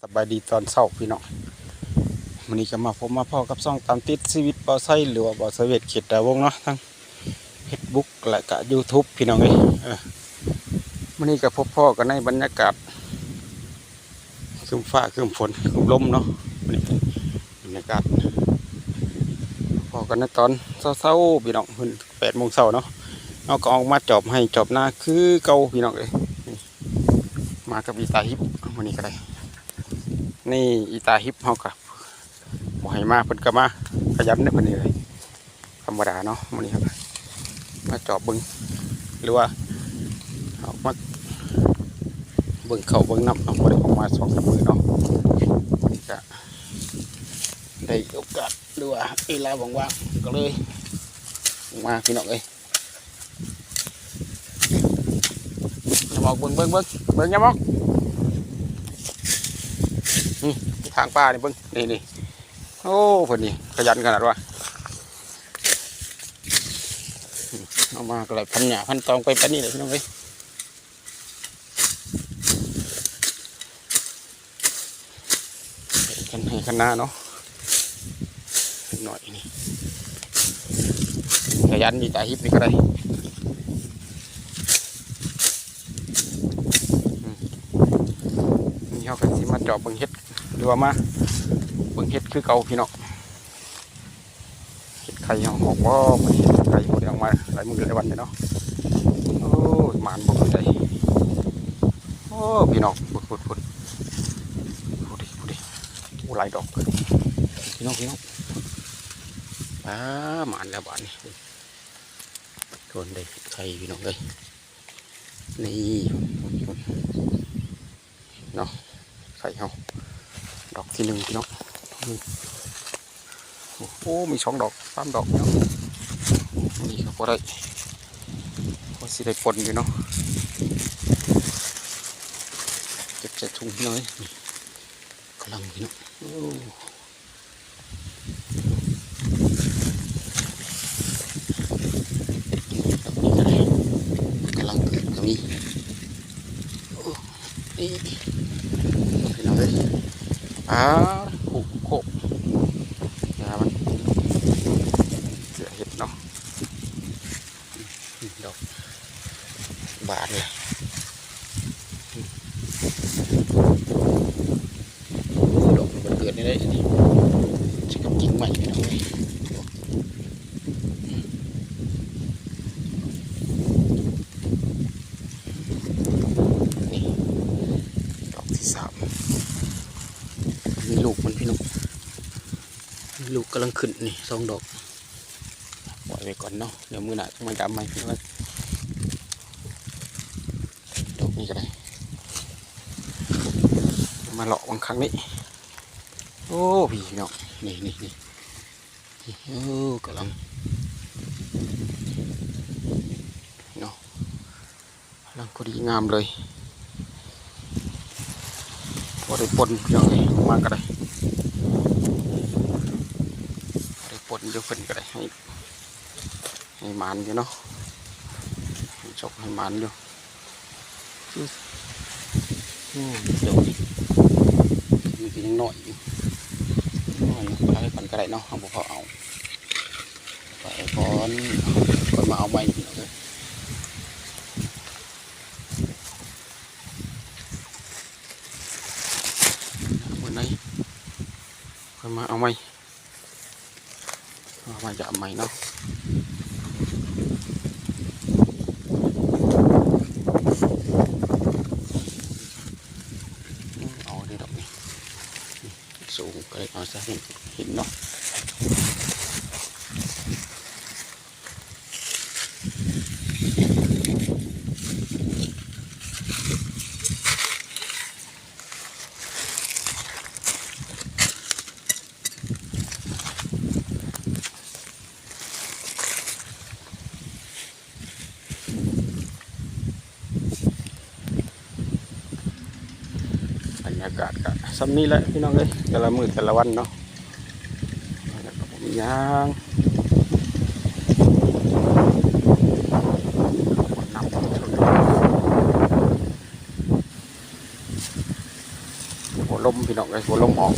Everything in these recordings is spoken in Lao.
ສະບາຍດີຕອນເຊົ້າພີ່ນ້ອງ, ມື້ນີ້ກໍມາພົບມາພໍ້ກັບຊ່ອງຕາມຕິດຊີວິດບ່າວໄຊ ຫຼືວ່າບ່າວໄຊເວດ ເຂດດາວົງເນາະ ທັງເຟສບຸກ ແລະກະຢູທູບພີ່ນ້ອງເອີຍ. ເອີ ມື້ນີ້ກໍພົບພໍ້ກັນໃນບັນຍາກາດຄຶ້ມຟ້າຄຶ້ມຝົນຄຶ້ມລົມເນາະ. ມື້ນີ້ບັນຍາກາດ ພໍ້ກັນໃນຕອນເຊົ້າໆ ພີ່ນ້ອງ, ເພິ່ນແປດໂມງເຊົ້າເນາະ. ເຮົາກໍອອກມາຈອບໄຮ່ຈອບນາຄືເກົ່າພີ່ນ້ອງເອີຍ. ມາກັບອີຕາຮິບມື້ນີ້ກໍໄດ້. ນີ້ອີຕາຮິບເຮົາກໍບໍ່ໃຫ້ມາ ເພິ່ນກໍມາ ຂະຫຍັນເດ້ເພິ່ນນີ້ເລີຍ. ທຳມະດາເນາະ, ມື້ນີ້ເຮົາກໍມາຈອບເບິ່ງ ຫຼືວ່າເອົາມາເບິ່ງເຂົ້າເບິ່ງນ້ຳເນາະ, ບໍ່ໄດ້ອອກມາສອງສາມມື້ເນາະ. ມື້ນີ້ກໍໄດ້ໂອກາດ ຫຼືວ່າເວລາວ່າງໆ ກໍເລີຍອອກມາ ພີ່ນ້ອງເອີຍ. ຍາມອອກ ເບິ່ງ ເບິ່ງ ເບິ່ງ ເບິ່ງ ຍາມອອກ. ນີ້ທາງປ່ານີ້ ເບິ່ງ ນີ້ ນີ້. ໂອ້ ເພິ່ນນີ້ຂະຫຍັນຂະໜາດວ່າ. ເອົາມາກໍໄດ້ພັນຫຍ້າພັນຕອງໄປປານນີ້ແຫຼະ ພີ່ນ້ອງເອີຍ. ຄັນໄຮ່ຄັນນາເນາະ ເດັກນ້ອຍນີ້ຂະຫຍັນ ອີຕາຮິບນີ້ກໍໄດ້. ອືມ ນີ້ເຮົາກໍຊິມາຈອບເບິ່ງເຫັດ ຫຼືວ່າມາເບິ່ງເຫັດຄືເກົ່າ ພີ່ນ້ອງ. ເຫັດໄຂ່ເຮົາອອກບໍ່? ມື້ນີ້ເຫັດໄຂ່ບໍ່ໄດ້ອອກມາຫຼາຍມື້ຫຼາຍວັນເດ້ເນາະ. ໂອ້ຍ ໝານບໍ່ຄືໃດ. ໂອ້ ພີ່ນ້ອງ ພຸ້ນ ພຸ້ນ ພຸ້ນ ພຸ້ນ ພຸ້ນ ໂອ້ ຫຼາຍດອກ ພີ່ນ້ອງ ພີ່ນ້ອງ. ອ່າ ໝານແລ້ວບາດນີ້ ໂດນໄດ້ເຫັດໄຂ່ ພີ່ນ້ອງເອີຍ. ນີ້ ເນາະ ໄຂ່ເຮົາ ດອກທີໜຶ່ງ ພີ່ນ້ອງ. ໂອ້ ມີສອງດອກສາມດອກເນາະ. ນີ້ກໍພໍໄດ້ ພໍຊິໄດ້ປົນຢູ່ເນາະ. ເກັບໃສ່ຖົງໜ້ອຍ ກຳລັງ ພີ່ນ້ອງ. ໂອ້ ດອກນີ້ກໍໄດ້ ກຳລັງເກີດກໍມີ. ໂອ້ ນີ້ ພີ່ນ້ອງເອີຍ ອ່າ ໂຄກ ໂຄກ ຫຍ້າມັນ ເສືອເຫັດເນາະ. ດອກບານເລີຍ. ໂອ້ ດອກມັນເກີດນີ້ໄດ້ ຊິກັບກິ່ງໄມ້ ພີ່ນ້ອງເອີຍ. ນີ້ ດອກທີສາມ ມີລູກມັນ ພີ່ນ້ອງ. ມີລູກກຳລັງຂຶ້ນນີ້ ສອງດອກ. ປ່ອຍໄວ້ກ່ອນເນາະ, ດຽວມື້ໜ້າຈັ່ງມາຢາມໃໝ່. ດອກນີ້ກໍໄດ້ ມາເລາະເບິ່ງຂ້າງນີ້. ໂອ້ ພີ່ນ້ອງ ນີ້ ນີ້ ນີ້ ໂອ້ ກຳລັງເນາະ. ກຳລັງພໍດີງາມເລີຍ ພໍໄດ້ປົນ ພີ່ນ້ອງເອີຍ. ອອກມາກໍໄດ້ ພໍໄດ້ປົນຢູ່ ເພິ່ນກໍໄດ້ໃຫ້ ໃຫ້ໝານຢູ່ເນາະ, ໃຫ້ໂຊກໃຫ້ໝານຢູ່. ໂອ້ ດອກນີ້ ມັນກໍຍັງນ້ອຍຢູ່ ນ້ອຍຢູ່ ປະໄວ້ກ່ອນກໍໄດ້ເນາະ, ເຮົາບໍ່ພໍເອົາ. ໄປກ່ອນ ຄ່ອຍມາເອົາໃໝ່ ພີ່ນ້ອງເອີຍ. ມື້ໃດຄ່ອຍມາເອົາໃໝ່ ເອົາມາຢາມໃໝ່ເນາະ. ເອົາເດ້ດອກນີ້ ສູງກໍເລີຍເອົາຊະ ເຫັນເນາະ. ບັນຍາກາດກໍສ່ຳນີ້ແຫຼະ ພີ່ນ້ອງເອີຍ, ແຕ່ລະມື້ແຕ່ລະວັນເນາະ. ແລ້ວກໍບໍ່ມີຫຍັງ ນ້ຳ ໂອ້ ລົມ ພີ່ ພີ່ນ້ອງເອີຍ ໂອ້ ລົມອອກ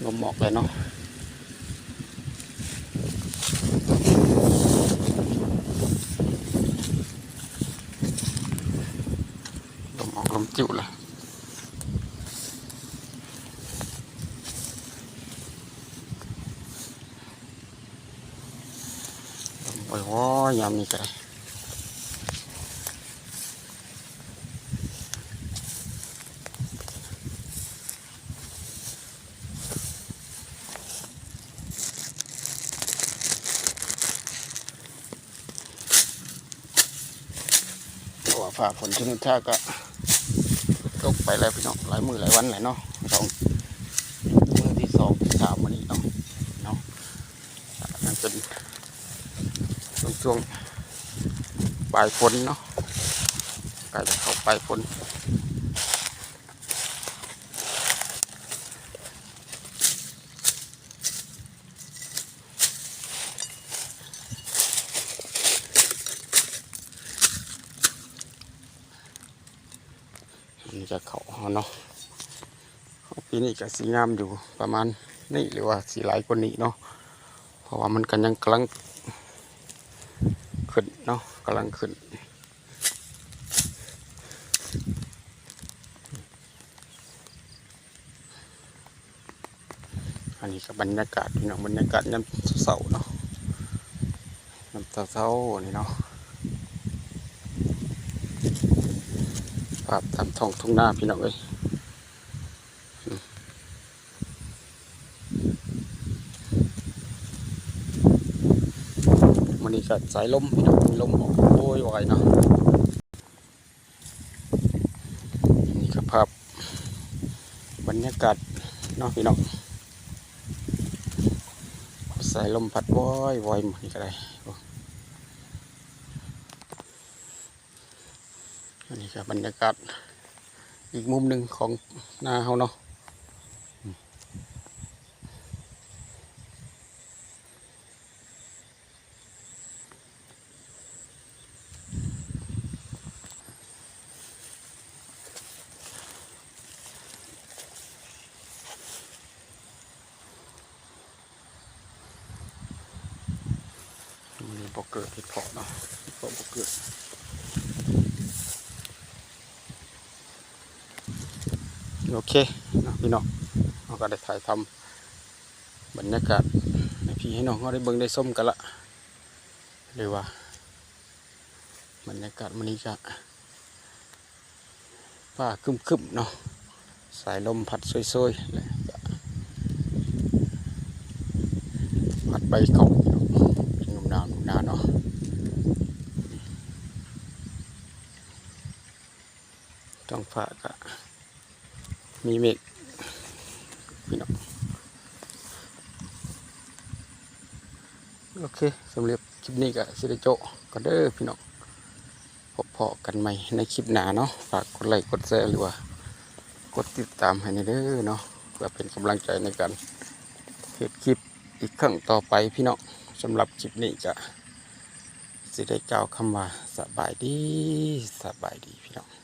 ລົມອອກແລ້ວເນາະ ລົມອອກ ລົມຈິ້ວແລ້ວ. ໂອ້ຍ ໂອ້ຍ ຍາມນີ້ກໍໄດ້ ເພາະວ່າຟ້າຝົນຊະນິດທ່າກໍຕົກໄປແລ້ວພີ່ນ້ອງ ຫຼາຍມື້ຫຼາຍວັນແລ້ວເນາະ ສອງ ມື້ທີສອງທີສາມມື້ນີ້ເນາະ ເນາະ ຍັງເປັນຊ່ວງໆ ປາຍຝົນເນາະ ໃກ້ຈະເຂົ້າປາຍຝົນ. ອັນນີ້ກໍເຂົ້າເຮົາເນາະ ປີນີ້ກໍຊິງາມຢູ່ປະມານນີ້ ຫຼືວ່າຊິຫຼາຍກວ່ານີ້ເນາະ ເພາະວ່າມັນກໍຍັງກຳລັງຂຶ້ນເນາະ ກຳລັງຂຶ້ນ. ອັນນີ້ກໍບັນຍາກາດພີ່ນ້ອງ ບັນຍາກາດຍາມເຊົ້າໆ ເນາະ ຍາມເຊົ້າໆ ນີ້ເນາະ ພາບຕາມທ້ອງທົ່ງນາພີ່ນ້ອງເອີຍ ມື້ນີ້ກໍສາຍລົມພີ່ນ້ອງ ລົມອອກໂວຍວາຍເນາະ. ນີ້ກໍພາບບັນຍາກາດເນາະພີ່ນ້ອງ ສາຍລົມພັດວອຍໆ ມື້ນີ້ກໍໄດ້ ອັນນີ້ກໍບັນຍາກາດອີກມຸມໜຶ່ງຂອງນາເຮົາເນາະ. ມື້ນີ້ບໍ່ເກີດເຫັດເຜາະເນາະ ເຫັດເຜາະບໍ່ເກີດ. ໂອເຄເນາະພີ່ນ້ອງ ເຮົາກໍໄດ້ຖ່າຍທຳບັນຍາກາດໃຫ້ພີ່ໃຫ້ນ້ອງເຮົາໄດ້ເບິ່ງໄດ້ຊົມກັນລະ ຫຼືວ່າບັນຍາກາດມື້ນີ້ກະຟ້າຄຶ້ມໆ ເນາະ ສາຍລົມພັດໂຊຍໆ ແລະກະພັດໃບເຂົ້າເນາະ ເປັນໜຸ່ມໜາວໜຸ່ມໜາວເນາະ. ທ້ອງຟ້າກະມີເມກພີ່ນ້ອງ. ໂອເຄ ສຳລັບຄລິບນີ້ກະຊິໄດ້ໂຈະກ່ອນເດີພີ່ນ້ອງ ພົບພໍ້ກັນໃໝ່ໃນຄລິບໜ້າເນາະ. ຝາກກົດໄລກົດແຊ ຫຼືວ່າກົດຕິດຕາມໃຫ້ແດ່ເດີເນາະ ເພື່ອເປັນກຳລັງໃຈໃນການເຮັດຄລິບອີກຄັ້ງຕໍ່ໄປພີ່ນ້ອງ. ສຳລັບຄລິບນີ້ກະຊິໄດ້ກ່າວຄຳວ່າສະບາຍດີ ສະບາຍດີພີ່ນ້ອງ.